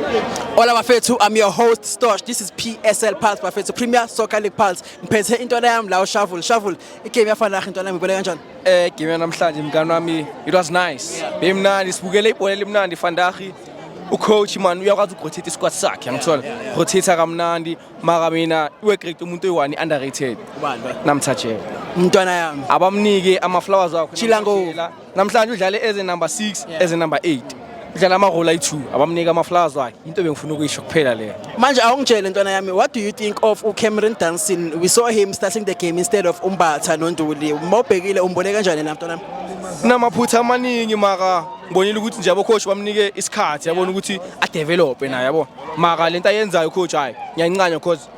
Hola bafethu, I'm your host Stosh. This is PSL Pulse bafethu, Premier Soccer League Pulse. Ngiphethe intwana yami la uShuffle. Shuffle, igame yafana intwana yami, ibone kanjani? Game namhlanje, mngani wami, it was nice. Bemnandi, sibukele ibhola elimnandi vandag. Ucoach man uyakwazi ukurotate isquad sakhe, ngithola. Rotate kamnandi, mara mina iwe great umuntu oyi-one underrated. Ubani ba? Namthajewa. Mntwana yami. Abamnike ama flowers wakhe. Chilango. Namhlanje udlale as a number 6, as a number 8. Udlala ama role ayi2, abamnike ama flowers wakhe. Into bengifuna ukuyisho kuphela leyo. Manje awungitshele, ntwana yami, what do you think of uCameron Dunsin? We saw him starting the game instead of uMbatha noNduli. Mawubhekile, umbone kanjani na, mntwana yami? Kunamaphutha amaningi, mara ngibonile ukuthi nje abo-coach bamnike isikhathi, yabona, ukuthi adevelope naye, yabo. Mara lento ayenzayo coach, hayi, ngiyayincanya cause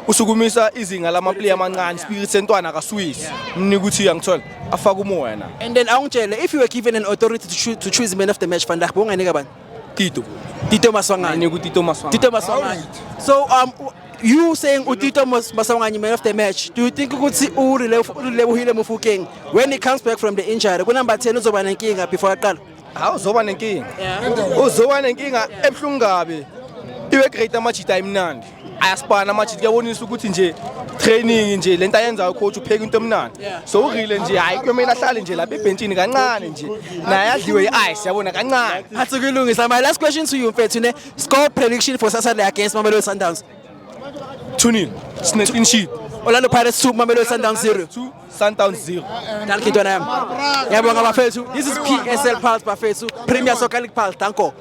usukumisa izinga lama-player amancane, spirit sentwana akaswisi, mnika ukuthi angithola afake umoya na. And then awungitshele, if you were given an authority to choose man of the match vandag, bonganika bani? Tito. Tito Maswanganyi. Nika uTito Maswanganyi. Tito Maswanganyi. So you saying uTito Maswanganyi man of the match, do you think ukuthi uRelebohile Mofokeng, when he comes back from the injury, ku number 10 uzoba nenkinga before aqala? Hawu, uzoba nenkinga, uzoba nenkinga ebuhlungu kabi. Iwe great, amajita ayimnandi, ayaspana amajita, kuyabonisa ukuthi nje training nje lento ayenzayo coach, upheka into emnandi. So urile nje, hayi, kuyomele ahlale nje lapha ebhentshini kancane nje, naye adliwe i-ice, yabona, kancane. Athi kulungisa. My last question to you, mfethu, ne score prediction for Saturday against Mamelodi Sundowns. 2-0, sine clean sheet. Orlando Pirates 2, Mamelodi Sundowns 0. 2, Sundowns 0. Dankie, ntwana yami. Ngiyabonga bafethu. This is PSL Pulse bafethu, Premier Soccer League Pulse. Danko.